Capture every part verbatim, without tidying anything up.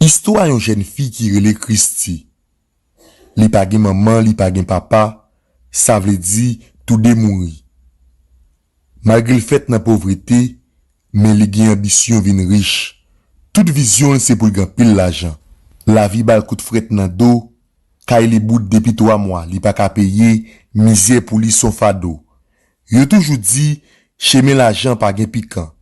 Istwa yon jèn fi ki rele Christie. Li pa gen manman, li pa gen papa, sa vle di toude mouri. Malgre l fèt nan povrete, men li gen anbisyon vin rich. Tout vizyon l se pou l gen anpil lajan. Lavi ba l kout frèt nan do, kay li bout depi twa mwa, li pa ka peye, mizè pou li s on fado. Yo toujou di, chemen lajan pa gen pikan.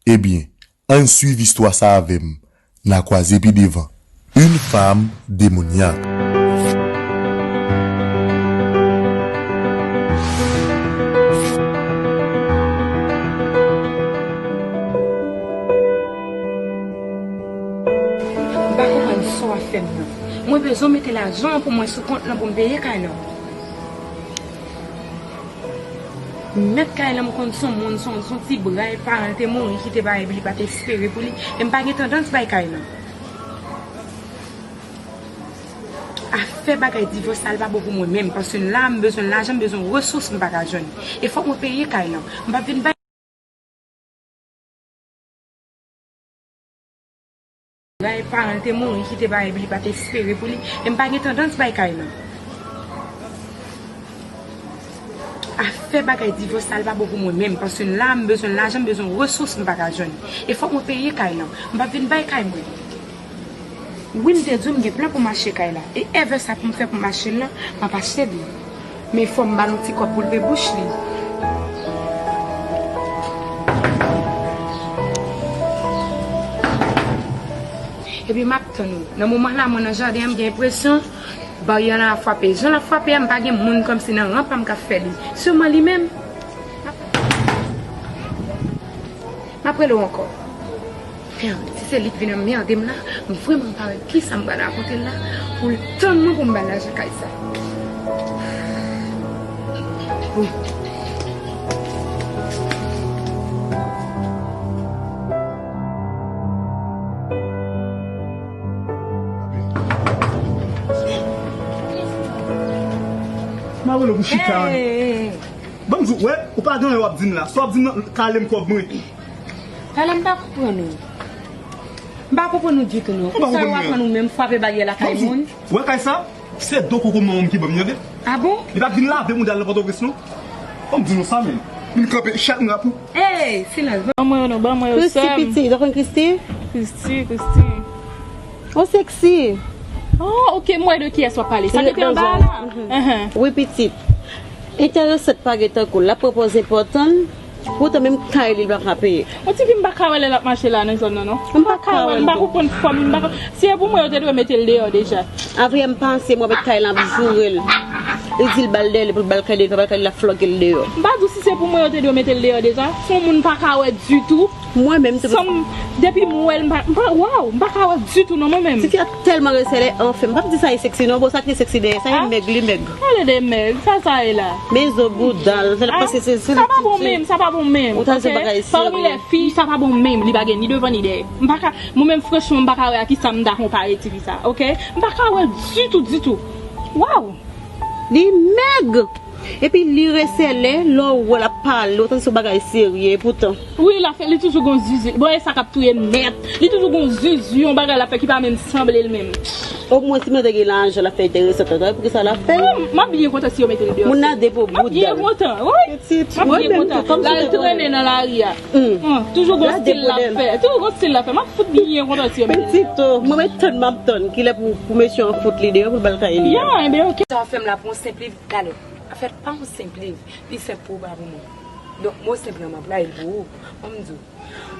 Ebyen, ann swiv istwa sa avè m. N a kwaze pi devan. Une femme démoniaque. M pa konprann sa w ap fè m nan. Mwen bezwen mete lajan an pou mwen sou kont lan pou m peye kay lan. Mèt kay lan m konn s on moun, s on, s on ti bray paran l te mouri kite ba epi li pa t espere pou li. E m pa gen tandans bay kay lan. Afè bagay divòs sa l pa bon pou mwen menm, paske la m bezwen lajan, m bezwen resous m pa ka jwenn. E fòk mwen peye kay lan. M p ap vin bay. Bray paran l te mouri kite ba epi li pa t espere pou li. E m pa gen tandans bay kay lan. Afè bagay divòs sa l pa bon pou mwen menm, paske la m bezwen lajan, m bezwen resous m pa ka jwenn. E fòk mwen peye kay lan. M p ap vin bay kay mwen. Wi, m te di w m gen plan pou m achte kay la. E èvè sa pou m fè pou m achte l lan, m ap achte l li. Men fò m ba l yon ti kòb pou l pe bouch li. Epi m ap tann ou. Nan moman la, mwen nan jaden an, m gen enpresyon baryè lan ap frape. Jan l ap frape a, m pa gen moun kòmsi nan ran pa m k ap fè li. Sèlman li menm. M ap rele w ankò. Mèd, si se li k vin anmède m la, m vrèman pa wè kisa m pral rakonte l la pou l tann mwen pou m ba l lajan kay sa. Bon. M ap rele w pou chita. Hey, hey, hey. Ban m di w, wè, ou pa gen anyen w ap di m la. Sa w ap di m nan, kale m kòb mwen. Pale m pa konprann ou. M pa konprann ou ditou non. Ou pa konprann mwen. Sa yo aprann ou menm frape baryè lakay moun. Ou wè kay sa? Se do koko manman m ki ban m li, tande. Ah bon? Li pa t vin lave mouda l nan Pòtoprens non. Ban m di nou sa menm. Vin kanpe chat m rapou. Ey, silans. Ban mwen yo non, ban mwen yo Christie sè m. Pitit, ou konn Christie? Christie, Christie. Oh sexy. Oh, ok, m wè de kiyès w ap pale. Sa ki te anba a la? Enhen. Wi, pitit. Entèresan pa gen tankou l, l ap pran pòz enpòtan l, poutan menm kay li, li pa ka peye. On tifi m pa ka wè lè l ap mache la nan zòn nan non. M pa ka wè l, m pa konprann fòm li, m pa ka. Si se pou mwen, yo te dwe mete l deyò deja. Avè m panse m wè met kay la ap joure l. Li di l ba l dèyè li pou l ba l kay li, li pa ba l kay li, l ap flòge l deyò. M pa di w si se pou mwen yo te dwe mete l deyò deja. Se yon moun m pa ka wè ditou. Mwen menm tou. San m, depi m wè l, m pa, m pa, waw, m pa ka wè ditou non mwen menm. Tifi a tèlman resèlè, anfen, m p ap di sa e sexy non, bon sa ki sexy dèyè sa, e mèg, li mèg. Pale de mèg, sa sa ye la? Men zo bouda l, se l ap pase se, se. Sa pa bon menm, sa pa bon menm. Ou ta se bagay serye. Parmi les filles, sa pa bon menm, li pa gen ni devan ni dèyè. M pa ka, mwen menm franchman, m pa ka wè a kisa m ta konpare tifi sa, ok? M pa ka wè ditou, ditou. Waw! Li mèg! Epi li resèlè, lè w wè l ap pale, ou tann se yon bagay serye, epoutan. Wi, l ap fè, li toujou gon zuzu. Bon, e sa k ap touye m nèt. Li toujou gon zuzu, yon bagay l ap fè ki pa menm sanble l menm. Omwen, si mwen te gen lajan, l ap fè enteresan, tande, poukisa l ap fè l? M ap byen kontan si yo mete l deyò. Moun nan depo bout dal. M ap byen kontan, wi. Pitit, mwen menm tou, kòm si te konnen. L al trennen nan lari a. Toujou gon stil l ap fè. Toujou gon stil l ap fè. M ap fout byen kontan si yo mete l deyò. Pitit, oh, mwen menm tann m ap tann. Kilè pou, pou mesye an fout li deyò, pou l ba l kay li a? Ya, enben, ok. Sa w fè m la pou yon senp liv, talè. Anfèt, pa yon senp liv, li senp pou ou, pa pou mwen. Donk, mo senp lan, m anplwaye l pou ou. Ban m di w,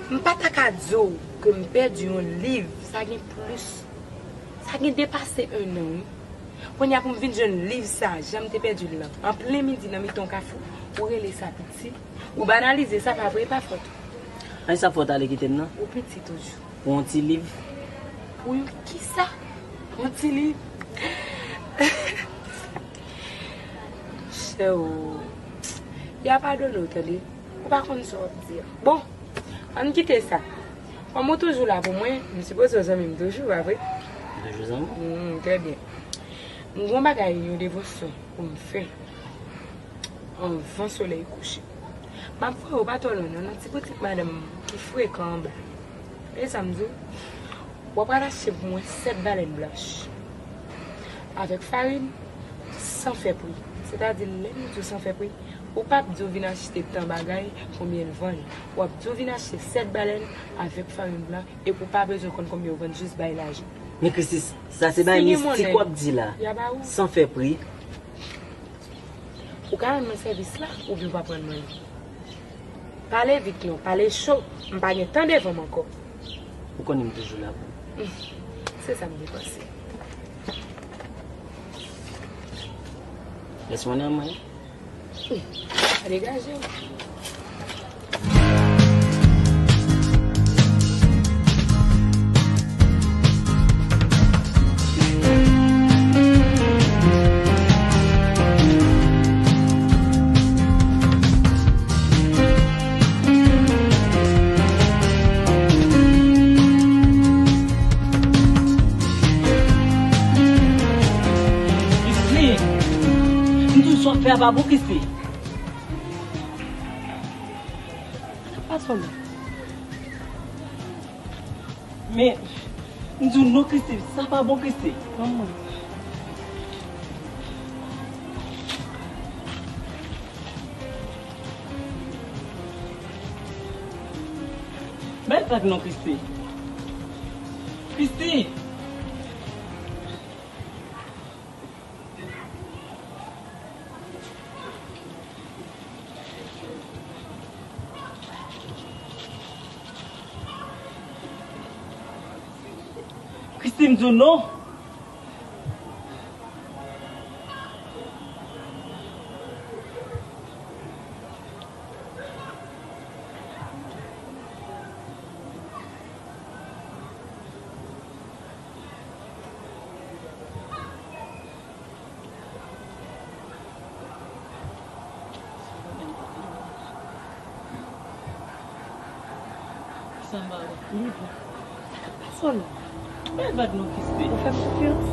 m pa ta ka di w ke m pèdi yon liv, sa gen plis, sa gen depase ennan, wi. Kounye a pou m vin jwenn liv sa, jan m te pèdi l lan, an plen midi nan mitan yon kafou, ou rele sa piti, ou banalize sa, pa vre, e pa fòt ou. Ann sa fòt ale kite m nan. Ou piti toujou. Pou yon ti liv. Pou yon kisa? Yon ti liv? Chè o. Y a padone w, tande. Ou pa konn sa w ap di a. Bon, ann kite sa. Kòm ou toujou la pou mwen, m sipoze w zanmi m toujou, pa vre? M toujou zanmi w. Hmm, trè byen. M gon bagay, yon devote pou m fè anvan solèy kouche. M ap voye w pa twò lwen non, nan ti boutik madanm ki frekan anba. E sa m di w? W ap al achte pou mwen sèt balèn blanch avèk farin san fè pri. Sètadi, lè nou di w san fè pri, ou p ap di w vin achte tan bagay, konbyen l vann. W ap di w vin achte sèt balèn avèk farin blan, epi w pa bezwen konn konbyen w vann, jis bay lajan. Men Christie, sa se bagay mistik w ap di la. San fè pri. Ou ka rann mwen sèvis la, oubyen w p ap rann mwen li. Pale vit non, pale cho, m pa gen tan devan m ankò. Ou konnen m toujou la pou ou. Se sa m te panse. Lès mwen nan mwen. Degaje w. Christie, m di w sa w ap fè a pa bon, Christie. Sa k pase w la? Men, m di w non, Christie, sa pa bon, Christie. Ban m mwen. Bèl vag non, Christie. Christie! Christie, m di w non. Sa m ba ou? Li bon. Sa k ap pase w la? Bèl vag non, Christie. Ou fè m konfyans?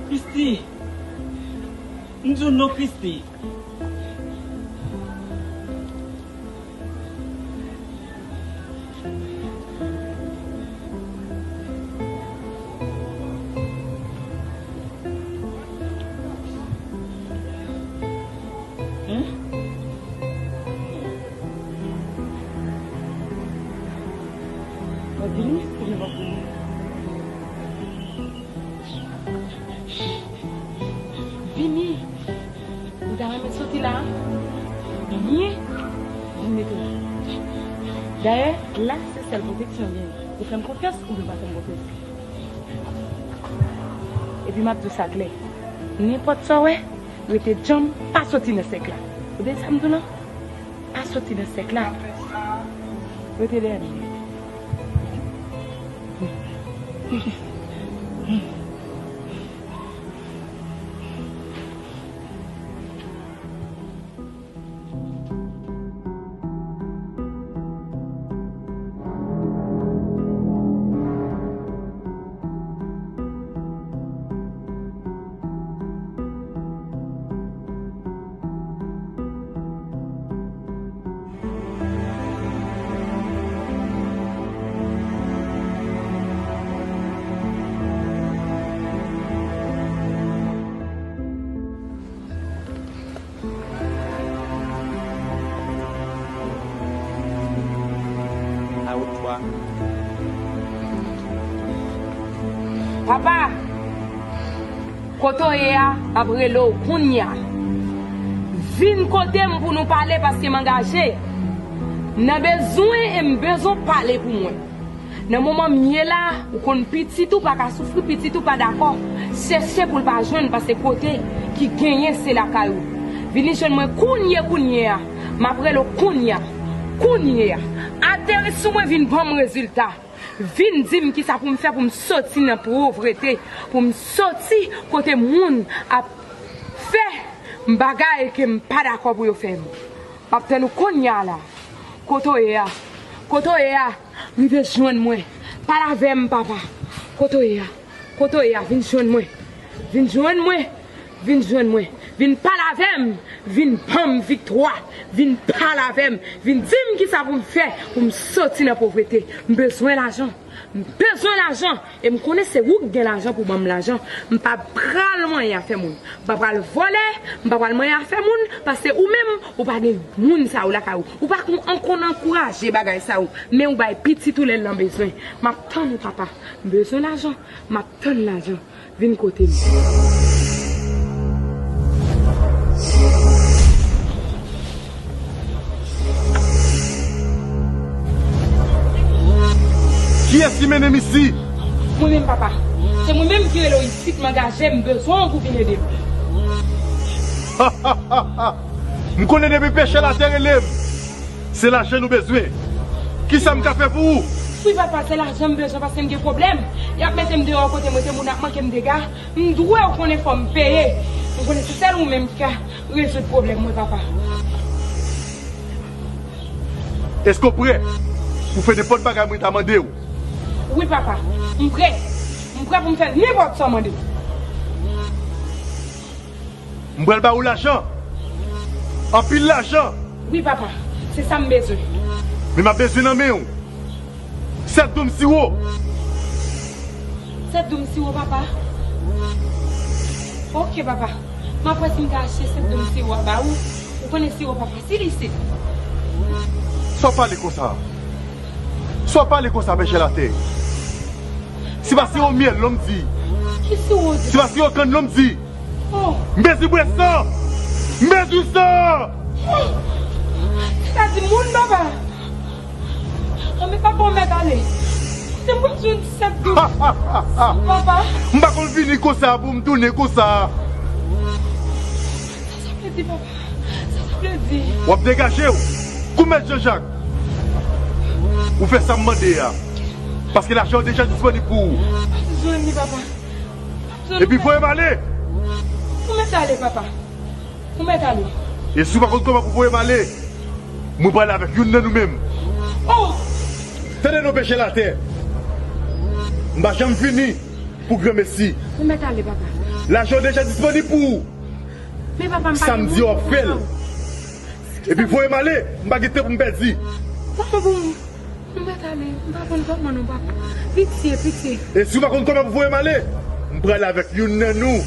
Christie! M di w non, Christie. Hein? Mwen vini, oubyen mwen vini? Vini! Ou ta renmen soti la a? Byen, vin mete w la. Dayè, la se sèl pwoteksyon m genyen. Ou fè m konfyans oubyen w pa fè m konfyans? Epi m ap di w sa klè. Nenpòt sa w wè, rete djanm, pa soti nan sèk la. Ou tande sa m di w lan? Pa soti nan sèk la. Rete dèyè m. Papa, kote w ye a, m ap rele w kounye a. Vin kote m pou nou pale paske m angaje. M nan bezwen e m bezwen w pale pou mwen. Nan moman m ye la, ou konn pitit ou pa ka soufri, pitit ou pa dakò. Chèche pou l pa jwenn, paske kote ki genyen se lakay ou. Vini jwenn mwen kounye, kounye a. M ap rele w kounye a. Kounye a. Ateri sou mwen, vin ban m rezilta. Vin di m kisa pou m fè pou m soti nan povrete, pou m soti kote moun ap fè m bagay ke m pa dakò pou yo fè m. M ap tann ou kounye a la. Kote w ye a? Kote w ye a? Rive jwenn mwen. Pale avè m, papa. Kote w ye a? Kote w ye a? Vin jwenn mwen. Vin jwenn mwen. Vin jwenn mwen, vin pale avè m, vin ban m viktwa, vin pale avè m, vin di m kisa pou m fè pou m soti nan povrete. M bezwen lajan, m bezwen lajan, e m konnen se ou k gen lajan pou ban m lajan. M pa pral manyen afè moun, m pa pral vòlè, m pa pral manyen afè moun, paske ou menm, ou pa gen moun sa yo lakay ou. Ou pa kon, an konn ankouraje bagay sa yo, men ou bay pitit ou lè l nan bezwen. M ap tann ou, papa. M bezwen lajan, m ap tann lajan. Vin kote m. Kiyès ki mennen m isi? Mwen menm, papa. Se mwen menm ki rele w isit, m angaje m, bezwen w pou vin ede m. M konnen depi Pechèlatè rele m, se lajan nou bezwen. Kisa m ka fè pou ou? Wi, papa, se lajan m bezwen paske m gen pwoblèm. Y ap mete m deyò kote m rete, moun ap manke m dega. M dwe w konnen fò m peye. M konnen se sèl ou menm ki ka rezoud pwoblèm mwen, papa. Èske w prè pou fè nenpòt bagay mwen ta mande w? Wi, papa. M prè. M prè pou m fè nenpòt sa w mande m. M pral ba ou lajan. Anpil lajan. Wi, papa. Se sa m bezwen. Men m ap bezwen nan men w sèt doum siwo. Sèt doum siwo, papa? Oke, papa. M ap wè si m ka achte sèt doum siwo a ba ou. Ou konnen siwo pa fasil isit. Sa w pale konsa? Sa w pale konsa, Pechèlatè? Se pa siwo myèl non m di. Ki siwo w di? Se pa siwo kann non m di. Oh. M bezwen bwè san! M bezwen san! Oh. Se ta di moun, papa. Anben, papa, ou mèt ale. Kote m pral jwenn sèt doum? Papa. M pa konn vini konsa pou m tounen konsa. Sa sa vle di, papa? Sa sa vle di? W ap degaje w. Kou mèt Jean Jacques. Ou fè sa m mande a. Paske lajan an deja disponib pou ou. M ap jwenn li, papa. Epi voye m ale. Ou mèt ale, papa. Ou mèt ale. E si w pa konn kòman pou voye m ale, mwen prale avèk youn nan nou menm. Oh! Tande non, Pechèlatè. M pa janm vini pou granmesi. Ou mèt ale, papa. Lajan w deja disponib pou ou. Men papa, m pa gen moun pou sa. Sa m di w ap fè l. Epi voye m ale, m pa gen tan pou m pèdi. Kòman pou m Ou mèt ale, m pa konn kòman non, papa. Pitye, pitye. E si w pa konn kòman pou voye m ale, m prale avèk youn nan nou.